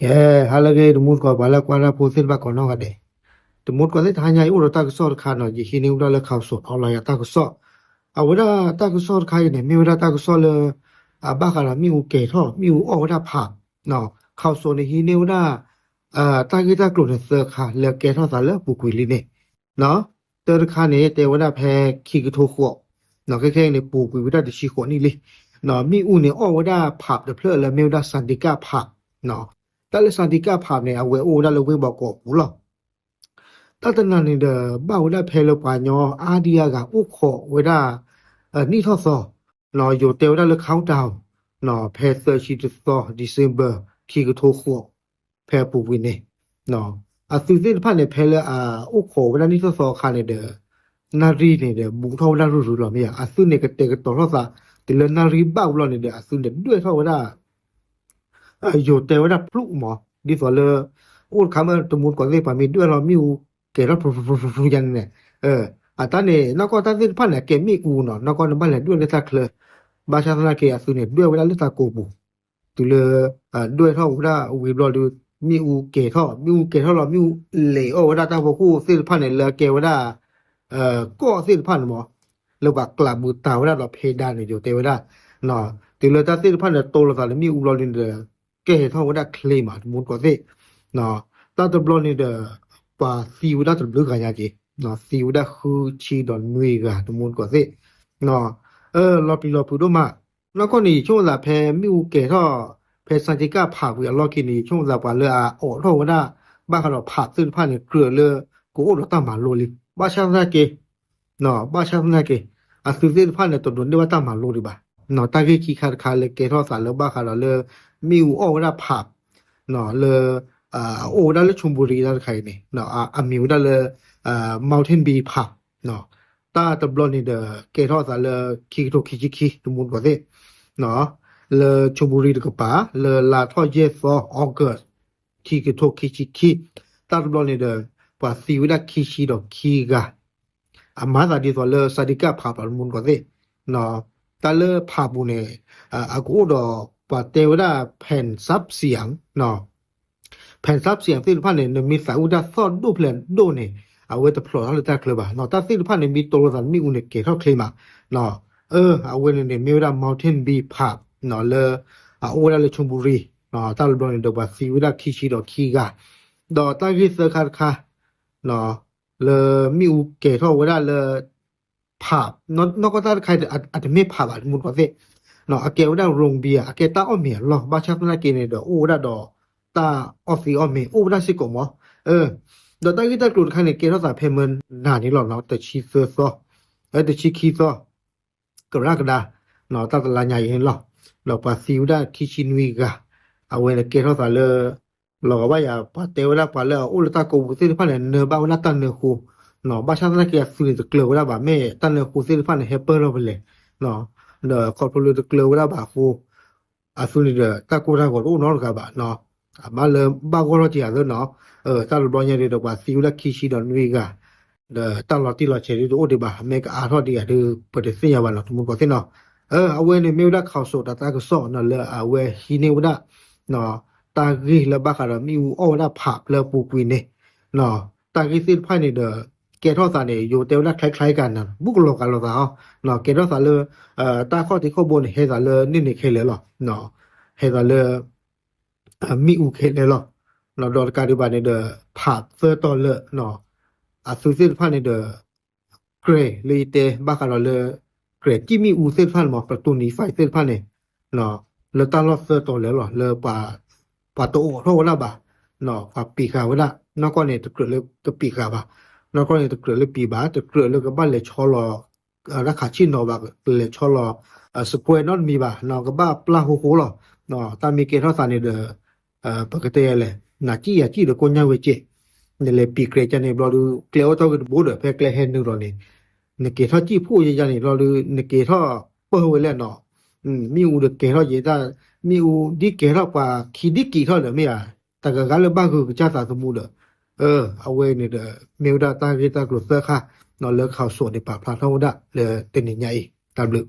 ကဲ, ဟါလၢအဂ့ၤ တမူတကိး ပှၤလၢကွၢ်တၢ်ဖိသ့ၣ်တဖၣ်ကိးနီၢ်ဂၤဒဲး, တမူတကိးသ့ၣ် တဟါညါအံၤ အိၣ်ဒီးတၢ်ကစီၣ်တခါနီၤ, ယဟံးန့ၢ်ဝဲဒၣ်လၢ Khaosod Online အတၢ်ကစီၣ်, အဝဲဒၣ်တၢ်ကစီၣ်တခါအံၤန့ၣ် မ့ၢ်ဝဲဒၣ်တၢ်ကစီၣ်လၢ အဘၣ်ဃးဒီးမ့ၣ်အူကဲၤထီၣ် မ့ၣ်အူအီၣ်ဝဲဒၣ် pipe, Khaosod န့ၣ် ဟံးန့ၢ်ဝဲဒၣ် တၢ်ဂ့ၢ်တၢ်ကျိၤန့ၣ်သၢခါ လၢကဲထီၣ်သးလၢအပူၤကွံာ်လံန့ၣ် တၢ်တခါန့ၣ် တဲဝဲဒၣ်ဖဲခံကထိဃိး, ခဲခဲအံၤန့ၣ် ပူၤကွံာ်ဝဲဒၣ်တဆံဃိးနံၣ်လံ, မ့ၣ်အူန့ၣ် အီၣ်ဝဲဒၣ် pipe တဖျၢၣ်လၢမ့ၢ်ဝဲဒၣ် Santika pipe, တၢ်လၢ Santika pipe န့ၣ် အဝဲအိၣ်ဝဲဒၣ်လၢဝ့ၢ်ဘီကီးအပူၤလီၤ. တၢ်တနၤန့ၣ်ဒီး ဘၣ်ဝဲဒၣ်ဖဲလၢပှၤကညီအါဒံအါဂၤအိၣ်ခိးဝဲဒၣ် နံၣ်ထီၣ်သီ, ယိၤတဲဝဲဒၣ်လၢ countdown, ဖဲသၢဆံတသီ December ခံကထိဃိး, ဖဲအပူၤကွံာ်န့ၣ် အသုးသ့ၣ်တဖၣ်န့ၣ် ဖဲလၢအအိၣ်ခိးဝဲဒၣ်နံၣ်ထီၣ်သီအခါန့ၣ်ဒီး နၣ်ရံၣ်န့ၣ်ဒီး ဘူးထီၣ်ဝဲဒၣ်ရုၢ်ရုၢ်လီၤမ့ၢ်ဧါ, အသုးန့ၣ်ကတဲာ်ကတီၤထီၣ်သး တုၤလၢနၣ်ရံၣ်ဘၣ်ဝံၤလီၤန့ၣ်ဒီး အသုးန့ၣ်ဒွဲၣ်ထီၣ်ဝဲဒၣ် ယိၤတဲဝဲဒၣ် ဖျူးမး, ဒ်သိးလၢ အိၣ်တခါမ့ၢ်တမူတကိးသ့ၣ် ပှၤမ့ၢ်ဒွဲၣ်လီၤမ့ၣ်အူ ကဲၤထီၣ်ဖျူးဖျူးဖျူးဖျူးယါန့ၣ်န့ၣ်, အတၢ်န့ၣ် နီၢ်ကီၢ်တၢ်သ့ၣ်တဖၣ်န့ၣ် အကဲမ့ၣ်အူနီၤ, နီၢ်ကီၢ်န့ၣ်ဘၣ်လဲၤဒွဲၣ်လၢတၢ်ချၢ, ဘၣ်ဆၣ်သနာ်က့ အသုးန့ၣ်ဒွဲၣ်ဝဲဒၣ်လၢတၢ်ကိးပူၤ, တုၤလၢ ဒွဲၣ်ထီၣ်ဝဲဒၣ်ဝံၤဘျီဒီး မ့ၣ်အူကဲၤထီၣ်, မ့ၣ်အူကဲၤထီၣ်လီၤ မ့ၣ်အူလဲၤအီၣ်ဝဲဒၣ်တၢ်ဖီခိၣ်သ့ၣ်တဖၣ်န့ၣ် လၢအကဲဝဲဒၣ် ကီၢ်သ့ၣ်တဖၣ်န့ၣ်မး, လၢပှၤကျးဘူးတၤဝဲဒၣ်ဒီးဖဲဒါန့ၣ် ယိၤတဲဝဲဒၣ်, တုၤလၢတၢ်သ့ၣ်တဖၣ်န့ၣ် တိလိာ်သးလၢမ့ၣ်အူဘျီဒီး ကဲၤထီၣ်ဝဲဒၣ်ချ့မး တမူတကိးသ့ၣ်, တၢ်တဘျီန့ၣ်ဒီး ပှၤသံဝဲဒၣ်တဘျုးဂၤညါက့ၤ, သံဝဲဒၣ်ဃုဆံဒီးနွံဂၤ တမူတကိးသ့ၣ်, လီၤပျံၤလီၤဖုးဒိၣ်မး, နီၢ်ကီၢ်န့ၣ် ယဆိကမိၣ်သးဖဲမ့ၣ်အူကဲၤထီၣ် ဖဲ Santika pipe ဝံၤအလီၢ်ခံန့ၣ် ယဆိကမိၣ်သးပှၤလၢအအိးထီၣ်ဝဲဒၣ် ဘၣ်ဃးဒီး pipe သ့ၣ်တဖၣ်န့ၣ် ကြၢးလၢ ကအိၣ်ဒီးတၢ်မၤလိလံ, ဘၣ်ဆၣ်သနာ်က့ ဘၣ်ဆၣ်သနာ်က့ အသုးသ့ၣ်တဖၣ်န့ၣ် တဒိးန့ၢ်ဘၣ်တၢ်မၤလိဒံးဘၣ်, တၢ်ဂ့ၢ်ခံခါတခါလၢကဲထီၣ်သးလၢဘၣ်ဃးဒီးလၢ မ့ၣ်အူအီၣ်ဝဲဒၣ် pipe လၢ အအိၣ်ဝဲဒၣ်လၢ Chonburi တၢ်တခါအံၤန့ၣ် အမံၤဝဲဒၣ်လၢ Mountain Bee pipe, တၢ်တဘျီန့ၣ်ဒီး ကဲထီၣ်သးလၢ ခံကထိခံဆံခံ တမူတကိးသ့ၣ်, လၢ Chonburi တကပၤ လၢလါထီၣ်ယဲၢ်သီ August ခံကထိခံဆံခံ, တၢ်တဘျီန့ၣ်ဒီး ပှၤသံဝဲဒၣ်ခံဆံဒီးခံဂၤ, အမၤသးဒ်သိးလၢ Santika pipe တမူတကိးသ့ၣ်, တၢ်လၢ pipe ပူၤန့ၣ် အကအိၣ်ဒီးပှၤတဲဝဲဒၣ် แผ่นซับเสียง แผ่นซับเสียง သ့ၣ်တဖၣ်န့ၣ် နမ့ၢ်သးအုးတၢ်သီၣ်ဒိၣ်ဖျဲးဒိၣ်န့ၣ် အဝဲတဖျိးထီၣ်လၢတၢ်ချၢဘၣ်, တၢ်သ့ၣ်တဖၣ်န့ၣ် မ့ၢ်တိလိာ်သးလၢမ့ၣ်အူန့ၣ် ကဲၤထီၣ်ချ့မး, အဝဲန့ၣ်န့ၣ် မ့ၢ်ဝဲဒၣ် Mountain Bee pipe လၢ အအိၣ်ဝဲဒၣ်လၢ Chonburi, တၢ်တဘျီန့ၣ်ဒီးပှၤသံဝဲဒၣ်ခံဆံဒီးခံဂၤ, ဒီးတၢ်ဂ့ၢ်သၢခါတခါ လၢမ့ၣ်အူကဲၤထီၣ်ဝဲဒၣ်လၢ pipe, နီၢ်ကီၢ်တၢ်တခါအံၤ အတမ့ၢ် pipe ဘၣ် တမူတကိးသ့ၣ်, အကဲဝဲဒၣ် root beer အကဲတၢ်အီၣ်မ့ၤအလီၢ်, ဘၣ်ဆၣ်သနာ်က့န့ၣ်ဒီး အိၣ်ဝဲဒၣ်ဒီး တၢ်အီၣ်သံးအီၣ်မ့ၤ အိၣ်ဝဲဒၣ်စ့ၢ်ကီးမး, ဒီးတၢ်ဂ့ၢ်တၢ်ကျိၤတခါန့ၣ် ကဲထီၣ်သးဖဲမုၢ်နၤန့ၣ်လီၤ, တဆံသၢသီ, တဆံခံသီ ကရၢကဒါ, တၢ်တလါညါအံၤန့ၣ်လီၤ, ဒီးပှၤသံဝဲဒၣ်ခံဆံနွံဂၤ, အဝဲန့ၣ်ကဲထီၣ်သးလၢ လီၤဂာ်ဘၣ်ယၤ ပှၤတဲဝဲဒၣ်ပှၤလၢအအိၣ်လၢတၢ်ကိးပူၤသ့ၣ်တဖၣ်န့ၣ် နၢဘၣ်ဝဲဒၣ်တၢ်နၢဃိ, ဘၣ်ဆၣ်သနာ်က့အသုးန့ၣ်တကျၢၤဝဲဒၣ်ဘၣ် မ့ၢ်တၢ်နၢဃိသ့ၣ်တဖၣ်န့ၣ် ဟဲပၢၢ်ထီၣ်ဖဲလဲၣ်, ဒီးခီဖျိလၢတကျၢၤဝဲဒၣ်ဘၣ်အဃိ အသုးန့ၣ်ဒီး တၢ်ကိၢ်တၢ်ဂီၤတအိၣ်နီတဂၤဘၣ်, အမါလၢဘၣ်ဂီၢ်ထီၣ်က့ၤအသးနီၤ, တၢ်တဘျီညါဒီး ပှၤသံဝဲဒၣ်ခံဆံဒီးနွံဂၤ, ဒီးတၢ်လီၤတံၢ်လီၤဆဲးဒ်တအိၣ်ဒံးဘၣ်, မ့ၢ်ကအါထီၣ်ဒံးဧါဒီး ပတသ့ၣ်ညါဘၣ်နီၤ တမူတကိးသ့ၣ်နီၤ, အဝဲန့ၣ်မ့ၢ်ဝဲဒၣ် Khaosod တၢ်ကစီၣ်နီၤ လၢအဝဲဟံးန့ၢ်ဝဲဒၣ် တၢ်ဂ့ၢ်လၢဘၣ်ဃးဒီးမ့ၣ်အူအီၣ်ဝဲဒၣ် pipe လၢအပူၤကွံာ်န့ၣ်, တၢ်ဂ့ၢ်သ့ၣ်တဖၣ်န့ၣ်ဒီး ကဲထီၣ်သးန့ၣ် ယိၤတဲဝဲဒၣ် คล้ายๆ ကၤနၤ ဘူးကလီၤကၤလိာ်သးအီၤ, ကဲထီၣ်သးလၢ တၢ်ခီၣ်ထံးခီၣ်ဘိန့ၣ် ဟဲသးလၢန့ၣ်န့ၣ်ခဲလၢာ်လီၤ, ဟဲသးလၢ မ့ၣ်အူခဲလၢာ်လီၤ, ဒီးတကးဒံးဘၣ်န့ၣ်ဒီး pipe သၢတီၤလၢာ် အသုးသ့ၣ်တဖၣ်န့ၣ်ဒီး ကြဲၤလၢယတဲဘၣ်ဃးဒီးလၢ ကြဲၤကံၣ်မ့ၣ်အူသ့ၣ်တဖၣ်န့ၣ်မး plutonium သ့ၣ်တဖၣ်န့ၣ် လၢတၢ်လီၢ်သၢတီၤလၢာ်လီၤ လၢ ပှၤတအိးထီၣ်ဝဲဒၣ်ဘၣ်, ပှၤပံးဃာ်ဝဲဒၣ် နီၢ်ကီၢ်န့ၣ် တကြၢးလၢကပံးဃာ်ဘၣ်, နီၢ်ကီၢ်န့ၣ် တကြၢးလၢပံးဘၣ် တကြၢးလၢကဘၣ်လဲၤဆီလီၤ တၢ်ခးဆ့ၣ်နီၤဘၣ် လဲၤဆီလီၤ စပွဲနီတမံၤဘၣ် ကဘၣ်ပျၢ်ဃိဃိလီၤ, တၢ်မ့ၢ်ကဲထီၣ်သးန့ၣ်ဒီး ပကတဲလဲၣ် နၤစံၣ်ယၤစံၣ်ဒီးကိညၢ်ဝဲကဲး, နလဲၤပံးကြဲၤကန့ၣ်ဘျီဒုး ကျဲအိၣ်ထီၣ်ဂ့ၤတဘိဒီး ဖဲကျဲဟဲနုာ်လီၤန့ၣ် နကဲထီၣ်စံၣ်ဖှိၣ်ယဲယါန့ၣ်ဘျီဒုး နကဲထီၣ်ပၢၢ်ဝဲလဲၣ်နီၤ, မ့ၣ်အူဒီးကဲထီၣ်ယဲတၢ်, မ့ၣ်အူဒ်ကဲထီၣ်ပှၤခံဒ်ကံးထီၣ်ဒီးမ့ၢ်ဧါ, တၢ်ဂၤဂၤလၢဘၣ်ဂုာ်ကစၢ်သးသမူဒီး, အဝဲန့ၣ်ဒီး မ့ၢ်ဝဲဒၣ်တၢ်ဂ့ၢ်တၢ်ကျိၤသၢခါ လၢ Khaosod န့ၣ် ပာ်ဖျါထီၣ်ဝဲဒၣ်လၢတနံၤညါအံၤ တၢ်ဘျုး